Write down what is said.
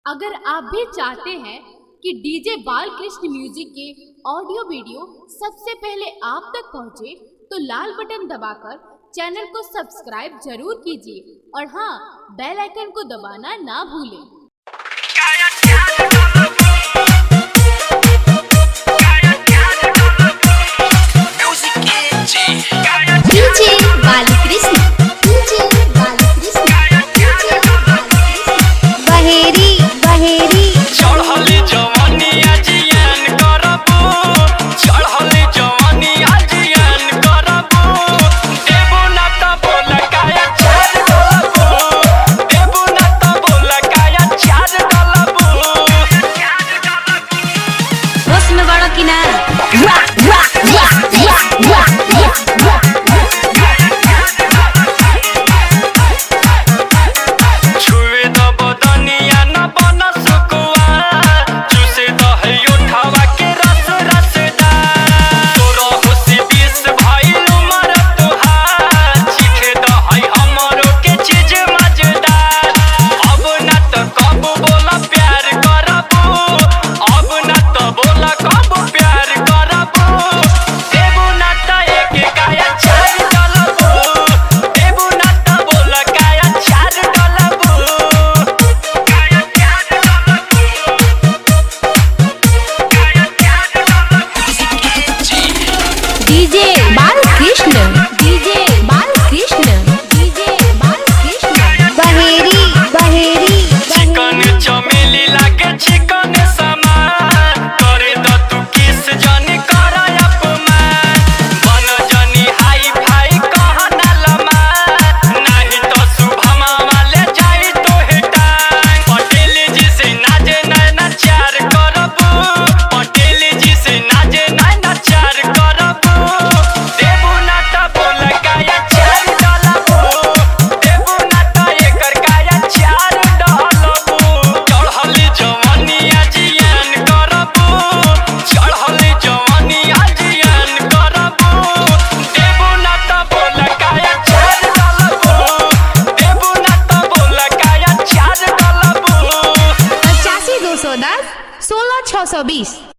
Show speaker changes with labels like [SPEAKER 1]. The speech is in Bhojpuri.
[SPEAKER 1] अगर आप भी चाहते हैं कि डीजे बालकृष्ण म्यूजिक के ऑडियो वीडियो सबसे पहले आप तक पहुंचे, तो लाल बटन दबाकर चैनल को सब्सक्राइब जरूर कीजिए और हाँ, बेल आइकन को दबाना ना भूलें।
[SPEAKER 2] DJ Balkrishna, DJ Balkrishna, DJ Balkrishna, Baheri Baheri.
[SPEAKER 3] चढ़ल जवानिया जियान करबो, चढ़ल जवानिया जियान करबो, देबो ना त बोला काया चार डलबो, देबो ना त बोला काया चार डलबो।
[SPEAKER 4] होश में बड़ो कि ना?
[SPEAKER 3] छुए द बदनिया न बन सुकुआ, चूसे द है उठावा के रस रसदार, तोरो होशी बीस भइल उमर तोहार, चीखे द है हमरो के चीज मजेदार। अब ना त कब बोला प्यार करबो, अब ना त बोला कब प्यार करबो, देबो ना त एक काया चार डलबो, देबो ना त बोला काया चार डलबो, काया चार डलबो, काया चार डलबो।
[SPEAKER 2] DJ Balkrishna, DJ Balkrishna, DJ Balkrishna, Baheri Baheri.
[SPEAKER 3] चिकन चमेली लागे चिकन समान, करे द तू किस जनी कर अपमान, बन जनी हाई फाई कह ना लमा, नाही तो शुभमा वाले जाई तो हेटान। पटेल जी से नाजे नैना चार करबो, पटेल जी से नाजे नैना चार करबो, देबो ना त बोला काया चार डलबो, देबो ना त एकर काया चार डलबो। चढ़ल जवानिया जियान करबो, चढ़ल जवानिया जियान करबो, देबो ना त बोला काया चार डलबो, देबो ना त बोला काया चार डलबो।
[SPEAKER 5] 85 210 16 620।